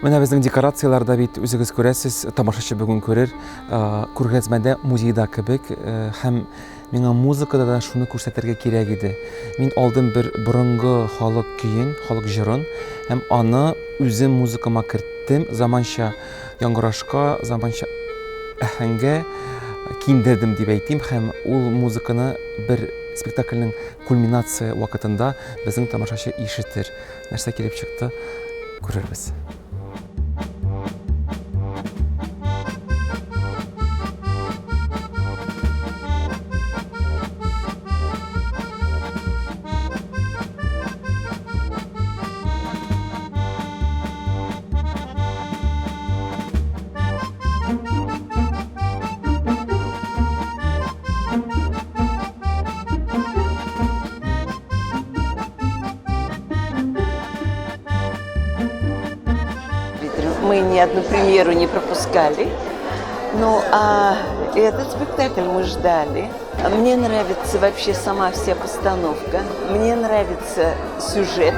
Менә безнең декорацияләр дә бит үзегез күрәсез, тамашачы бүген күрер, күргәзмәдә, музейда кебек һәм миңа музыкада да шуны күрсәтергә кирәк иде. Мин алдым бер борынгы халык көен, халык җырын һәм аны үзем музыкама керттем, заманча яңгырашка, заманча әһәңгә киндердем дип әйтим һәм ул музыканы бер спектакльнең кульминация вакытында безнең тамашачы ишетер. Нәрсә килеп чыкты, күрербез. Мы ни одну премьеру не пропускали. Ну, а этот спектакль мы ждали. Мне нравится вообще сама вся постановка. Мне нравится сюжет.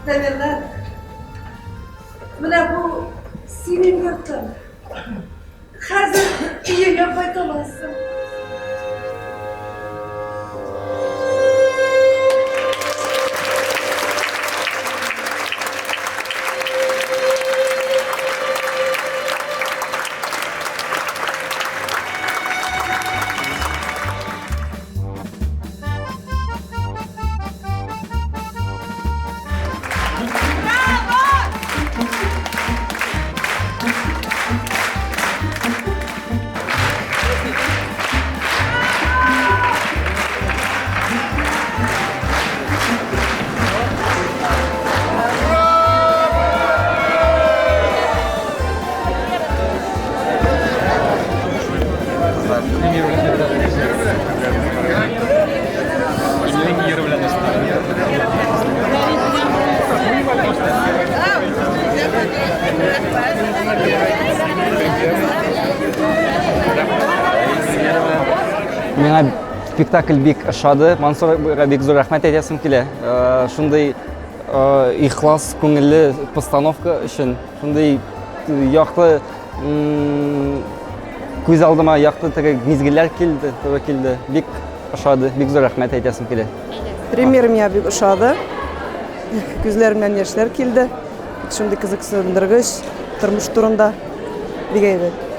Тамерлан, менә бу синең йортың. Хәзер өеңә кайта аласың. Миңа спектакль бик ошады. Мансурга бик зур рәхмәт әйтәсем килә. Э, шундый э, ихлас күңелле постановка өчен, шундый якты күз алдыма якты теге мизгелләр килде, туры килде. Бик ошады, бик зур рәхмәт әйтәсем килә. Премьера миңа бик ошады. Күзләремнән яшьләр килде. Шундый кызыксындыргыч тормыш турында. Бик әйбәт.